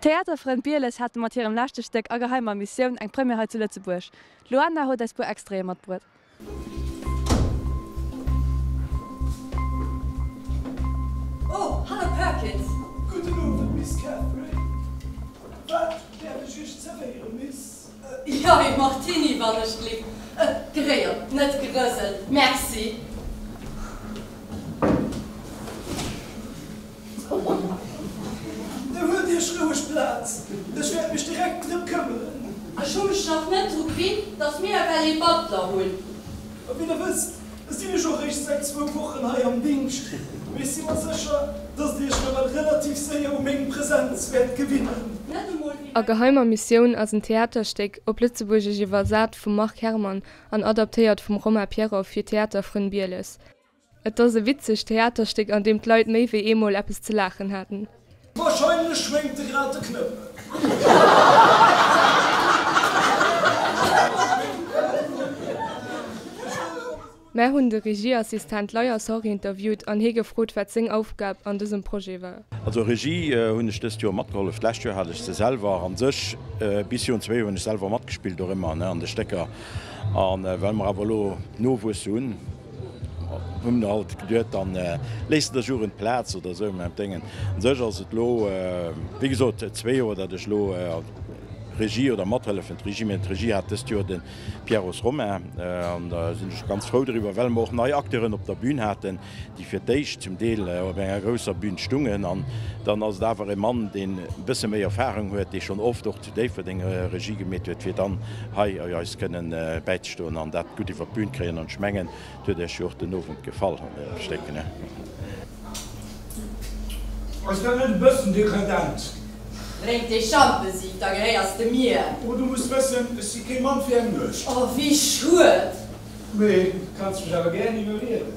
D'Theaterfrënn Bieles hate mat hirem leschte Stéck A geheimer Missioun eng Première hei zu Lëtzebuerg. D'Luana huet eis puer Extraite matbruet. Oh, hallo Perkins! Gudden Owend, Miss Catherine. Wat däerf ech Iech zerwéieren, Miss? Jo, ee Martini, wann ech glift. Geréiert, net gerëselt. Merci. Da huelt Iech roueg Plaz, ech wäert mech direkt drëm këmmeren. Ech hu mech nach net dru gewinnt, dass mir ewell ee Butler hunn. A wéi Der wësst, sinn ech och eréischt säit zwou Wochen hei am Dingscht, mee ech si mer sécher, dass Der Iech nawell relativ séier u meng Presenz wäert gewinnen. Net emol wéi A mäi. geheimer Missioun ass en Theaterstéck, op Lëtzebuergesch iwwersat vum Marc Herrmann an adaptéiert vum Romain Pierroff fir Theaterfrënn Bieles. Et ass e witzegt Theaterstéck an deem d'Leit méi wéi eemol eppes ze laachen haten. Wahrscheinlech schwéngt e grad de Knëppel. Mär hunn de Regieassistent Leyers Sorry interviewt an hie gefrot wat seng Aufgab an dësem Projet war. Also Regie hunn ech dëst Joer matgehollef, d'lescht Joer hat ech se selwer an sech, bis virun zwee Joer hunn ech selwer matgespillt och ëmmer an de Stécker. An well mer awer elo Nowuess hunn, Hunn der alt geduet, dann léisst de der Jugen d'Plaz oder esou. Mä Déngen, un sech ass et elo, wéi gesot, zwee Joer, datt ech elo Regie oder mathëllefen d'Regie, mä d'Regie hat dëst Joer de Pierros Romain an da sinn ech ganz frou driwwer, well mer och nei Acteuren op der Bühn haten, déi fir d'éischt zum Deel op enger grousser Bühn stungen. An dann ass et awer e Mann, deen e bësse méi Erfahrung huet, dee schonn oft och zu Déifferdeng Regie gemeet huet, fir dann hei eis kënnen bäizestoen an dat gutt iwwer d'Bühn kréien. An ech mengen, et huet Iech jo och den Owend gefall, ech denken, ne? Ass dat net e bëssen dekadent? Drénk dee Schampesief, da gehéiers de mir. Oh, du muss wëssen, ech si kee Mann fir eng Nuecht. Oh, wéi schued! Mee du kanns mech awer gären iwwerrieden.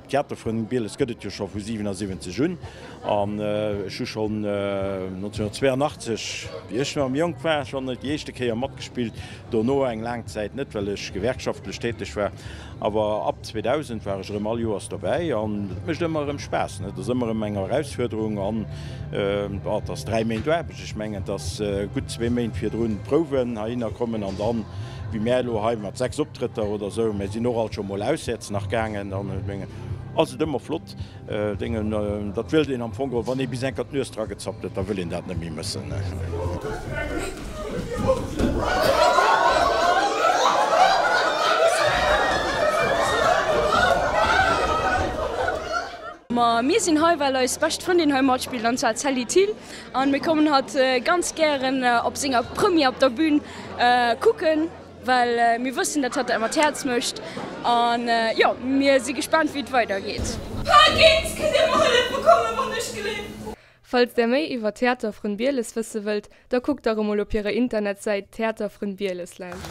D'Theaterfrënn Bieles gëtt et jo scho vu 77 un an ech hu schonn 1982, wéi ech nach jonk war, schonn déi éischte Kéier matgespillt. Dono eng laang Zäit net, well ech gewerkschaftlech täteg war. Awer ab 2000 war ech erëm all Joers dobäi an et mécht ëmmer erëm Spaass. Et ass ëmmer erëm eng Erausfuerderung an et ass 3 Méint Aarbecht. Ech mengen, et ass gutt zwee Méint virdrun d'Prouwen heihinner kommen an dann, wéi mär elo hei mat 6 Optrëtter oder esou, mär sinn och alt scho mol auswäerts nach gaangen, dann ass et ëmmer flott. Déngen, dat wëllt een am Fong geholl, wann ee bis eng Kéier d'Nues dragezappt huet, da wëll een dat net méi mëssen. Ma mir sinn hei, well eis bescht Frëndin hei matspillt, an zwar d'Sally Thill. An mir kommen hatt ganz gären op senger Première op der Bühn kucken. Well mir wëssen dat hatt dat mat Häerz mécht an jo mir si gespaant wéi et weider geet. Perkins, kënnt Dir mer hëllefe kommen, wann ech gleeft? Falls där méi iwwer Theaterfrënn Bieles wësse wëllt, da kuckt dach emol op hirer Internetsäit Theaterfrënn Bieles laanscht.